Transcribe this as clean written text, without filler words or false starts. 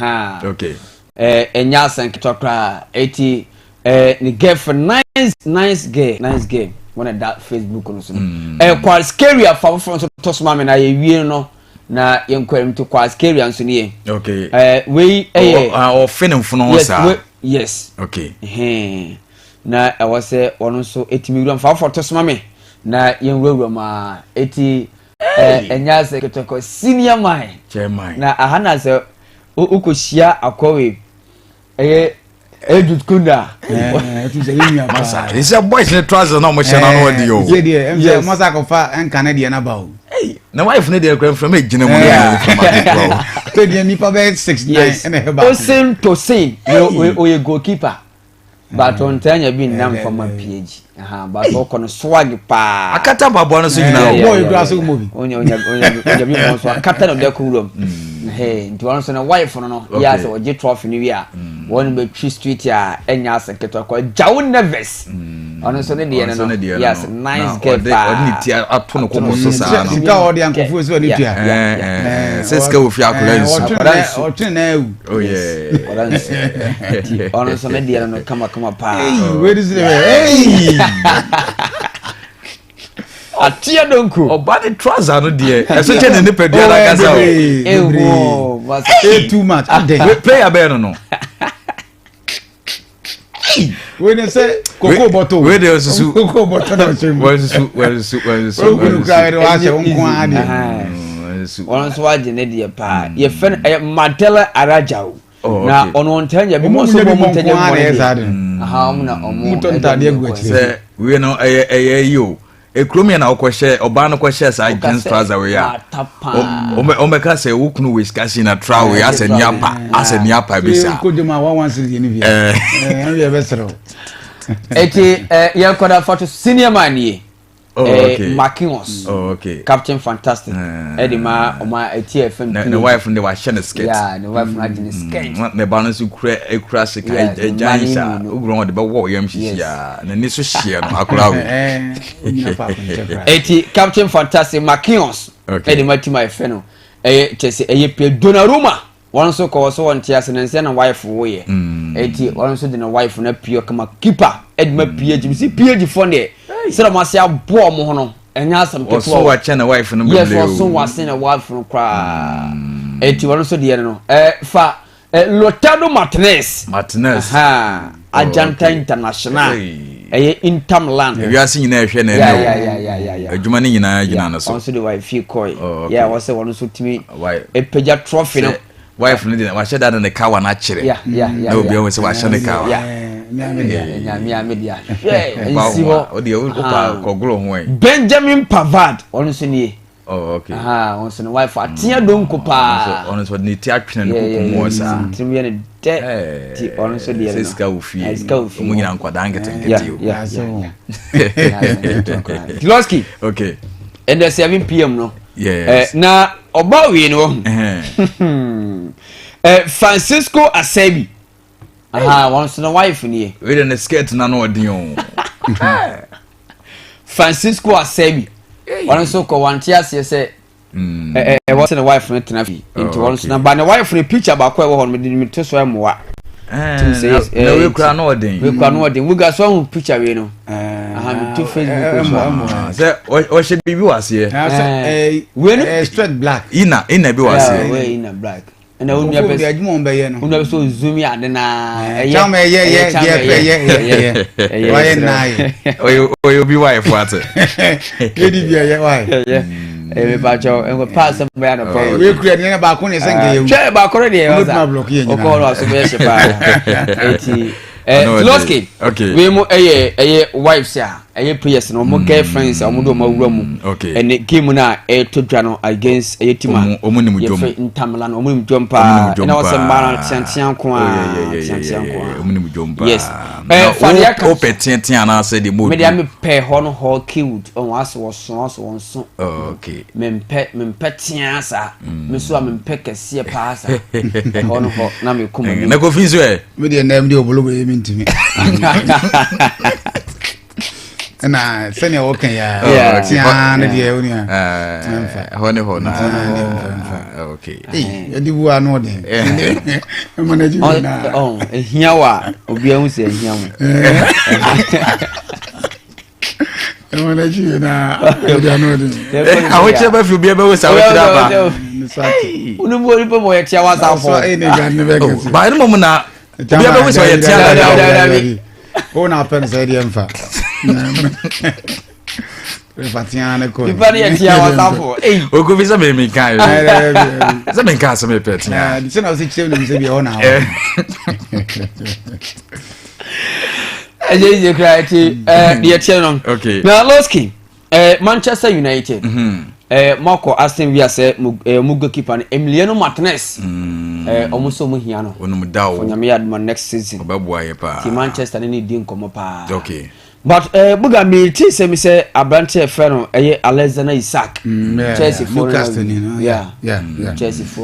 Aha. Okay. Ɛnyɛ asɛm ketewa koraa. Eti ne girlfriend, nice nice girl, nice girl, wɔn da Facebook no so no. Kvaratskhelia fa foforɔ nso to so ma mi na yɛwie no na yɛn kɔ ɛmu to Kvaratskhelia nso nie. Wei ɛyɛ. Ɔfe ne mfono ho saa. Yes. Okay. Na ɛwɔ sɛ wɔn nso etimi wura fa foforɔ to so ma mi na yɛn wurawura mu a, eti ɛnyɛ asɛ ketewa, senior man. Chairman. Na aha na sɛ wokɔhyia akɔwe ɛyɛ Edward Kunda. Masa ɛsɛ boys ne trousers na ɔmo hyɛ na ɔno ɔdi o. Yɛ deɛ ɛm sɛ masa akɔfa ɛnka ne deɛ naba o. Na wife ne deɛ kura nframa egyina mu na nframa ketewa o. Sɛ deɛ nipa bɛyɛ 6'9 ɛna ɛhɛ baako. Osin Tosin, oye goalkeeper, but ɔntaa nya bi nnam fama PG, but ɔkɔ no swag paa. Akata mpaboa no so nyinaa o. Bɔɔl ekura so mo bi. Onya onya onya onya bi mɔ so akata na ɔde akɔ wuram. Nti wɔn nso no wife no yɛ asɛ ɔgye trophy no wie a, wɔn bɛtwi street a ɛnya asɛ ketewa kɔ. João Neves, ɔno nso ne deɛ no yɛ asɛ nice girl paa. Ɔde ne ti ato no koko so saa no. Sika a ɔde ankɔfoɔ sɛ ɔde tua. Sɛ sika wɔ fie, akɔla nsu. Ɔtwene na ewu. Oh yeah. Akɔla nsu, nti ɔno nso ne deɛ no kamakama paa. Wei de sɛ ɛyi. Ateɛ donko. Ɔba ne trouser no deɛ, ɛso kyɛ ne nipadua no ankasa o. Ewo. Eh, too much adɛ. Player bɛyɛ no. Wei ne sɛ koko bɔtɔ. Wei de osusu. Koko bɔtɔ na ɔhyɛ mu. Wɔsusu, wɔsusu, wɔsusu. Okunu kura yɛ de wahyɛ wo nko ara deɛ. Wɔsusu. Ɔno nso wagye ne deɛ paa. Yɛfɛ no ɛyɛ Mandela Araujo. Oh, na okay. ɔno ɔntɛ nya bi Ɔmo mo nso nya bi bɔ mo mɔ ntɛ nya nko ara bi na ɛyɛ mɔ saa ne de. deɛ aha, ɔmo na ɔmo Ɔmo tɔ ntaadeɛ gu akyire. Sɛ wei no ɛyɛ yi o, ekurom yɛ na ɔkɔhyɛ, ɔbaa no kɔhyɛ saa jeans trouser wei a, ɔmɛka sɛ wo kunu wei sika si na tra wei asɛ niapa asɛ niapa bi saa. Ko dwom a 116 yɛ ne bi. Ɛɛ ɛn yɛ bɛ srɛ o. Eti yɛn kɔda fa to senior man nie. Oh, okay. Marquinhos. Oh, okay. Captain Fantastic. Ɛde ma ɔma eti ɛfɛn. Ne wife no de wahyɛ ne skirt. Yeah, ne wife no agye ne skirt. Ne ba no nso kura ekura sika ɛgyan sa ogura wɔn de bɛ wɔ yam sisi a n'ani so hyɛ no akora wo. Eti Captain Fantastic Marquinhos. Okay. Ɛde ma team a ɛfɛ no ɛyɛ kyɛ sɛ ɛyɛ pie. Donnarumma, wɔn nso kɔ so wɔn te ase na nsɛn na wife wo yɛ. Eti wɔn nso de ne wife no apue kama. Keeper ɛde ma PG si PG fɔ deɛ sɛ ɔmo ase aboɔ ɔmo ho no, ɛnyɛ asɛm ketewa. Ɔso wakyɛ ne wife no. Yes, ɔso wase ne wife no koraa. Eti wɔn nso deɛ no fa Lautaro Martinez. Martinez. Argentine international, ɛyɛ Inter Milan. Ewiase nyinaa ɛhwɛ na ɛnɛ o, adwuma no nyinaa gyina no so. Wɔn nso de wife fie kɔɛ yɛ a wɔsɛ wɔn nso tumi epagya trophy no. Wife no de wahyɛ da de ne kawa no akyerɛ na obi ahu sɛ wahyɛ ne kawa. Nyame hwɛ nsi hɔ. O deɛ wopa kɔgoro ho ɛ. Benjamin Pavard, ɔno nso nie. Oh, okay. Ɔno nso ne wife ateɛ donko paa. Ɔno nso ne ti atwene ne koko mu wɔ saa. Tirim yɛ ne dɛ, ti ɔno nso deɛ no. Sɛ sika wɔ fie. Sika wɔ fie. Ɔmo nyina nkwadaa nketenkete o. Tiloski. Okay. Ɛnɛ 7 p.m. no. Yes. Na ɔba wie no wɔ Francisco Acerbi. Wɔn nso ne wife nie. Wei de ne skirt na no ɔden o. Francisco Acerbi, wɔn nso kɔ wante aseɛ sɛ ɛwɔ sɛ ne wife no tena fie, nti wɔn nso na ba ne wife no picture baako a ɛwɔ hɔ no mede me to so ɛmoa. Na wei kura no ɔden. Wei kura no ɔden. Wuga so ahu picture wei no aha, me to Facebook so. Sɛ ɔhyɛ biribi wɔ aseɛ. Wei no straight black. Ina ina bi wɔ aseɛ. Wei ina black ɛna wo nua bɛ adwuma wɔn bɛyɛ no. Wo nua bɛ sɛ ozumi ade na ɛyɛ kyɛn ɛyɛ yɛ yɛ pɛ yɛ yɛ yɛ ɔyɛ nan yɛ. Ɔyɛ obi wife ate. Yɛ di bi ɛyɛ wa yɛ. Ɛyɛ ɛyɛ mepakyɛw nkɔ paasi bɛyɛ no pɔ. Wei kura ni baako ne sɛ nkɛyɛ wu. Twɛ baako ne deɛ ɔmo tuma block yɛ nyinaa. Ɔkɔ ɔno aso bɛyɛ hyɛ paa, eti Tiloski. Okay. Wei mu ɛyɛ wives a ɛyɛ players no ɔmo girlfriends a ɔmo de ɔmo awura mu. Ɛne game no a ɛɛtɔ dwa no against ɛyɛ team a ɔmo nim dwom. Yɛfrɛ Inter Milan, ɔmo nim dwom paa. Ɛna wɔsɛ mmaa no teatea nko a, teatea nko a. Ɔmo nim dwom paa. Yes. Fadeɛ ka. Wopɛ teatea anaasɛ de mo. Mede ame pɛ hɔ no Hollywood ɔmo asɛ wɔso asɛ wɔn so. Okay. Mempɛ tea saa. Me so a mempɛ kɛseɛ paa saa. Ɛhɔ no hɔ na me kɔn mu. Na Kofi nso ɛ. Mi deɛ nɛɛm deɛ obolo bɛ mi ntumi. Ɛna sɛnea wɔka yi a, Oh, okay. tea ne deɛ wo nua. Ɛhɔ ne hɔ na. Mfa. Okay. Ei, yɛde bu ano ɔden. Ɛma no akyi nyinaa. Ehia wa obi ehu sɛ ehia mo. Ɛma no akyi nyinaa. Yɛde ano ɔden. Ahokyerɛ bɛ fi obi ɛbɛwo sa ahokyerɛ aba. Ne so ate. Wone mu onipa mu ɔyɛ tia wa So sanfo. ɛyɛ ne aduane no bɛyɛ kɛse. Baa ɛno mom na obi ɛbɛwo sɛ ɔyɛ tia Dabi, dada. dabi, dabi. Wo na apɛ no sɛ ɛdeɛ mfa. Mfa tea ne kɔ. Nipa ne yɛ tia wa sanfo. Ei. Okofi sɛ me menka Ɛɛ, dabi, dabi. sɛ menka sɛ mepɛ tea. Sɛ na wo sɛ kyerɛ mu sɛ bi ɛhɔ na awɔ. Ɛyɛ yie koraa ti deɛ tiɛ no. Okay. Na Losky, Manchester United. Mɔkɔ Aston Villa sɛ mo goalkeeper no Emiliano Martinez. Ɔmo nso ɔmo hia no. Onum da o. For Nyame yɛ adoma next season. Ɔbɛboa yɛ paa. Ti Manchester ne ne di nkɔmɔ paa. Okay. But Buga mi ti sɛ mi sɛ aberante fɛ no ɛyɛ Alexander Isak. Yeah, Chelsea fo Newcastle ni no. Yeah. Yeah. Chelsea fo.